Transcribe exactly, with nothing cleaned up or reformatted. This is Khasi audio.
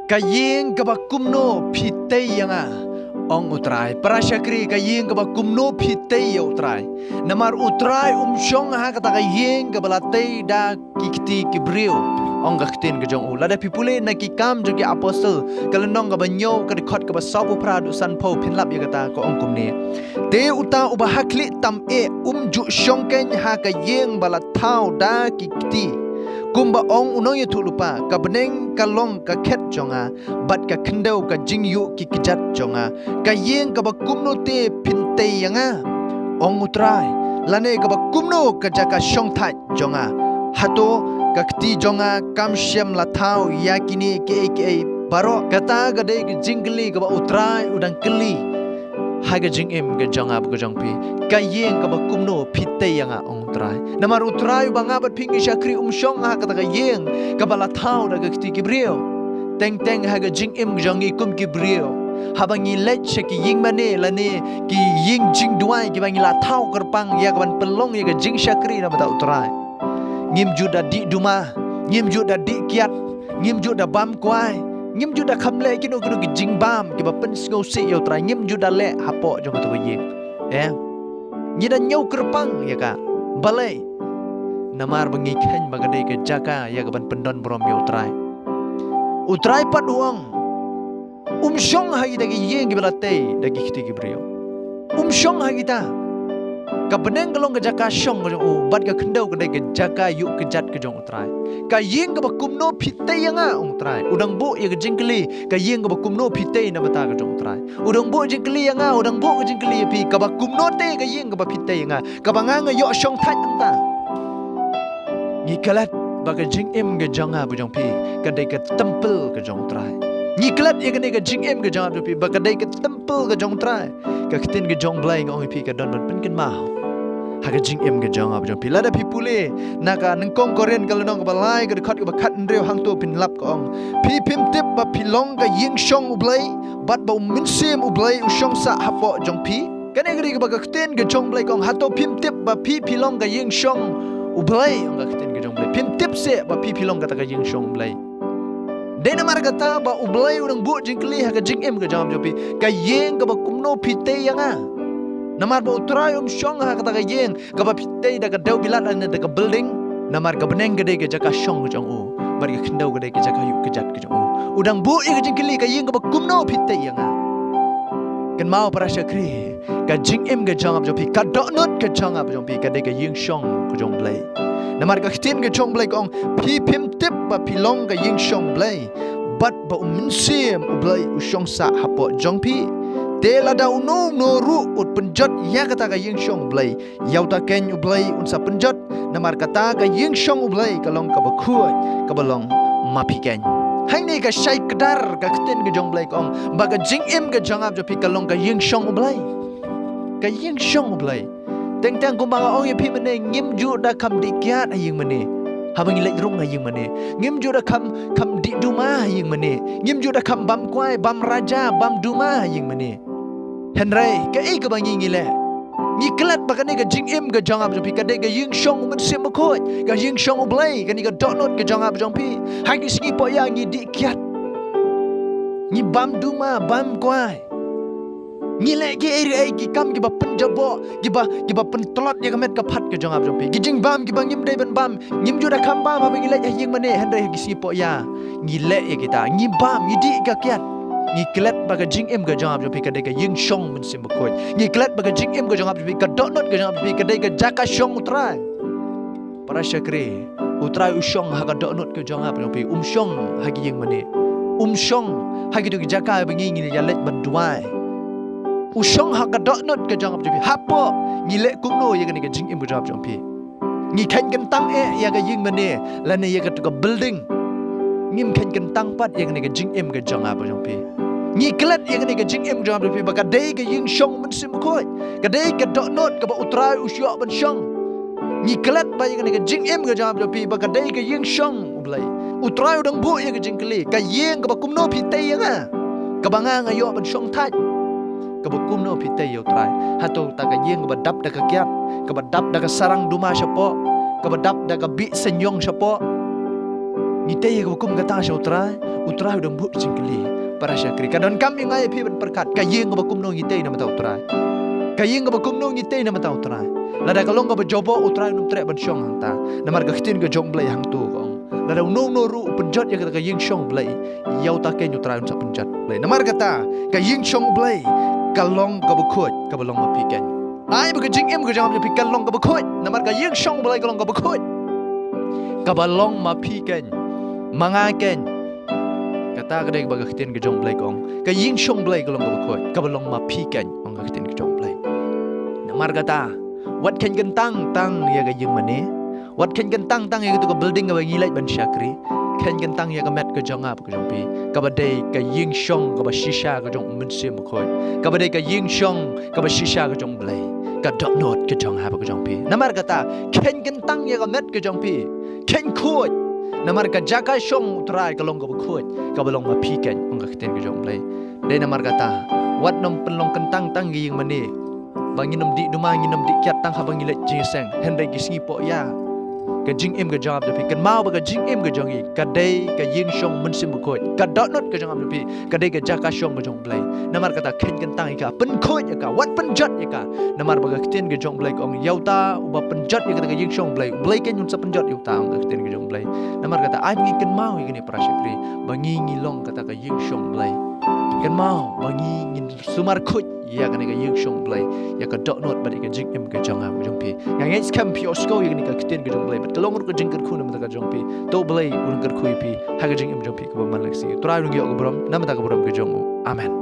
Ka ïing kaba kumno phi tei ïa nga, ong U Trai. Para shakri, ka ïing kaba kumno phi tei ïa U Trai? Namar U Trai um shong ha kata ka ïing kaba la tei da ki kti ki briew, ong ka ktien ka jong u. Lada phi pule na Ki Kam jong ki Apostol, ka lynnong kaba hynñiew, ka dkhot kaba sawphew phra haduh sanphew, phin lap ïa kata, ka ong kumne: Te uta uba ha khlieh tam eh um ju shong keiñ ha ka ïing ba la thaw da ki kti. Kumba ong u nongïathuhlypa, ka bneng ka long ka khet jong nga, bad ka khyndew ka jingïuh ki kjat jong nga. Ka ïing kaba kumno te phin tei ïa nga, ong U Trai, lane kaba kumno ka jaka shongthait jong nga? Hato ka kti jong nga kam shym la thaw ïa kine kiei kiei baroh? Kata ka dei ka jingkylli kaba U Trai u dang kylli ha ka jingim ka jong nga bad ka jong phi. Ka ïing kaba kumno phi tei ïa nga, ong U Trai. Namar U Trai uba nga bad phi ngi shakri um shong ha kata ka ïing kaba la thaw da ka kti ki briew. Teng teng ha ka jingim ka jong ngi kum ki briew, haba ngi leit sha ki ïing mane lane ki ïing jingduwai kiba ngi la thaw kyrpang ïa kaban pynlong ïa ka jingshakri na bynta U Trai, ngim ju da dih duma, ngim ju da dih kiad, ngim ju da bam kwai, ngim ju da kham leh kino kino ki jingbam kiba pynsngewsih ïa U Trai, ngim ju da leh hapoh jong kato ka ïing. Eh, ngi da ñiew kyrpang ïa ka. Balei? Namar ba ngi kheiñ ba ka dei ka jaka ïa kaban pyndon burom ïa U Trai. U Trai pat u ong, um shong ha kita ki ïing kiba la tei da ki kti ki briew. Um shong ha kita. Ka bneng ka long ka jaka shong ka jong u, bad ka khyndew ka dei ka jaka ïuh kjat ka jong U Trai. Ka ïing kaba kumno phi tei ïa nga, ong U Trai. U dang buh ïa ka jingkylli, ka ïing kaba kumno phi tei na bynta ka jong U Trai. U dang buh jingkylli ïa nga, u dang buh ka jingkylli ïa phi, kaba kumno te ka ïing kaba phi tei ïa nga, kaba nga nga ïoh shongthait hangta. Ngi klet ba ka jingim ka jong nga bad jong phi ka dei ka templ ka jong U Trai. Ngi klet ïa kane ka jingim ka jong nga bad jong phi ba ka dei ka templ ka jong U Trai. Ka ktien ka jong U Blei, nga ong ïa phi, ka don ban pynkynmaw ha ka jingim ka jong nga bad jong phi. Lada phi pule na ka Nyngkong Korinth ka lynnong kaba lai, ka dkhot kaba khathynriew, hangto phin lap ka ong: Phi phim tip ba phi long ka ïing shong U Blei, bad ba U Mynsiem U Blei u shong sah hapoh jong phi? Kane ka dei kaba ka ktien ka jong U Blei ka ong. Hato phim tip ba phi phi long ka ïing shong U Blei, ong ka ktien ka jong U Blei? Phim tip seh ba phi phi long kata ka ïing shong U Blei? Dei namar kata ba U Blei u dang buh jingkylli ha ka jingim ka jong nga bad jong phi, ka ïing kaba kumno phi tei ïa nga. Namar ba U Trai um shong ha kata ka ïing kaba phi tei da ka dewbilat lane da ka building. Namar ka bneng ka dei ka jaka shong ka jong u, bad ka khyndew ka dei ka jaka ïuh kjat ka jong u. U dang buh ïa ka jingkylli, ka ïing kaba kumno phi tei ïa nga. Kynmaw para shakri, ka jingim ka jong nga bad jong phi, ka dohnud ka jong nga bad jong phi ka dei ka ïing shong ka jong U Blei. Namar ka ktien ka jong U Blei ka ong, phi phim tip ba phi long ka ïing shong U Blei, bad ba U Mynsiem U Blei u shong sah hapoh jong phi. Te lada uno uno ruh ut pynjot ïa kata ka ïing shong U Blei, ïa uta keiñ U Blei un sa pynjot, namar kata ka ïing shong U Blei ka long kaba khuid, kaba long ma phi keiñ. Hangne ka shai kdar, ka ktien ka jong U Blei ka ong ba ka jingim ka jong nga bad jong phi ka long ka ïing shong U Blei. Ka ïing shong U Blei. Teng teng kumba nga ong ïa phi mynne, ngim ju da kham dih kiad ha ïing mane haba ngi leit rung ha ïing mane. Ngim ju da kham, kham dih duma ha ïing mane. Ngim ju da kham bam kwai, bam raja, bam duma ha ïing mane. Hynrei kaei kaba ngi ngi leh? Ngi klet ba kane ka jingim ka jong nga bad jong phi ka dei ka ïing shong U Mynsiem Bakhuid, ka ïing shong U Blei, kane ka dohnud ka jong nga bad jong phi. Ha ki sngi pohïa ngi dih kiad, ngi bam duma, bam kwai, ngi leh kiei kiei ki kam kiba pynjaboh, kiba, kiba pyntlot ïa ka met ka phad ka jong nga bad jong phi. Ki jingbam kiba ngim dei ban bam, ngim ju da kham bam haba ngi leit ha ïing mane, hynrei ha ki sngi pohïa ngi leh ïa kita, ngi bam, ngi dih ka kiad. Ngi klet ba ka jingim ka jong nga bad jong phi ka dei ka ïing shong U Mynsiem Bakhuid. Ngi klet ba ka jingim ka jong nga bad jong phi, ka dohnud ka jong nga bad jong phi ka dei ka jaka shong U Trai. Para shakri, U Trai u shong ha ka dohnud ka jong nga bad jong phi. Um shong ha ki ïing mane. Um shong ha kito ki jaka ba ngi ngi ïa leit ban duwai. U shong ha ka dohnud ka jong nga bad jong phi. Hapoh ngi leh kumno ïa kane ka jingim ka jong nga bad jong phi? Ngi kheiñ kyntang eh ïa ka ïing mane lane ïa kato ka building. Ngim kheiñ kyntang pat ïa kane ka jingim ka jong nga bad jong phi. Ngi klet ïa kane ka jingim ka jong nga bad jong phi ba ka dei ka ïing shong U Mynsiem Bakhuid, ka dei ka dohnud kaba U Trai u shong ban shong. Ngi klet ba ïa kane ka jingim ka jong nga bad jong phi ba ka dei ka ïing shong U Blei. U Trai u dang buh ïa ka jingkylli, ka ïing kaba kumno phi tei ïa nga, kaba nga nga ïoh ban shongthait. Kaba kumno phi tei ïa U Trai? Hato ta ka ïing kaba dap da ka kiad, kaba dap da ka sarang duma shapoh, kaba dap da ka bih sniang shapoh? Ngi tei ïa kaba kum kata sha U Trai? U Trai u dang buh jingkylli. Para shakri, ka donkam ïa nga ïa phi ban pyrkhat, ka ïing kaba kumno ngi tei na bynta U Trai? Ka ïing kaba kumno ngi tei na bynta U Trai? Lada ka long kaba joboh, U Trai un ym treh ban shong hangta. Namar ka ktien ka jong U Blei hangto ka ong, lada uno uno ruh u pynjot ïa kata ka ïing shong U Blei, ïa uta keiñ U Trai un sa pynjot. Blei, namar kata, ka ïing shong U Blei ka long kaba khuid, kaba long ma phi keiñ. Ai ba ka jingim ka jong nga jong phi ka long kaba khuid. Namar ka ïing shong U Blei ka long kaba khuid, kaba long ma phi keiñ, ma nga keiñ. Kata ka dei ba ka ktien ka jong U Blei ka ong, ka ïing shong U Blei ka long kaba khuid, kaba long ma phi keiñ, ong ka ktien ka jong U Blei. Namar kata, wat kheiñ kyntang tang ïa ka ïing mane. Wat kheiñ kyntang tang ïa katu ka building kaba ngi leit ban shakri. Kheiñ kyntang ïa ka met ka jong nga bad ka jong phi, kaba dei ka ïing shong kaba shisha ka jong U Mynsiem Bakhuid, kaba dei ka ïing shong kaba shisha ka jong U Blei, ka dohnud ka jong nga bad ka jong phi. Namar kata, kheiñ kyntang ïa ka met ka jong phi, kheiñ khuid. Namar ka jaka shong U Trai ka long kaba khuid, kaba long ma phi keiñ, ong ka ktien ka jong U Blei. Dei namar kata, wat nym pynlong kyntang tang ïa ka ïing mane, ba ngin ym dih duma, ngin ym dih kiad tang haba ngi leit jingïaseng, hynrei ki sngi poh ïa ka jingim ka jong nga bad jong phi. Kynmaw ba ka jingim ka jong ngi ka dei ka ïing shong U Mynsiem Bakhuid, ka dohnud ka jong nga bad jong phi ka dei ka jaka shong ka jong U Blei. Namar kata, kheiñ kyntang ïa ka, pynkhuid ïa ka, wat pynjot ïa ka. Namar ba ka ktien ka jong U Blei ka ong, ïa uta uba pynjot ïa kata ka ïing shong U Blei, U Blei keiñ un sa pynjot ïa uta, ong ka ktien ka jong U Blei. Namar kata, ai ba ngi kynmaw ïa kane, para shakri, ba ngi ngi long kata ka ïing shong U Blei. Kynmaw ba ngi ngin sumar khuid ïa kane ka ïing shong U Blei, ïa ka dohnud bad ïa ka jingim ka jong nga bad jong phi. Nga ngeit skhem phi ïohsngew ïa kane ka ktien ka jong U Blei bad ka long ruh ka jingkyrkhu na bynta ka jong phi. To U Blei un kyrkhu ïa phi ha ka jingim jong phi kaba man la ka sngi. U Trai un ïoh ka burom na bynta ka burom ka jong u. Amen.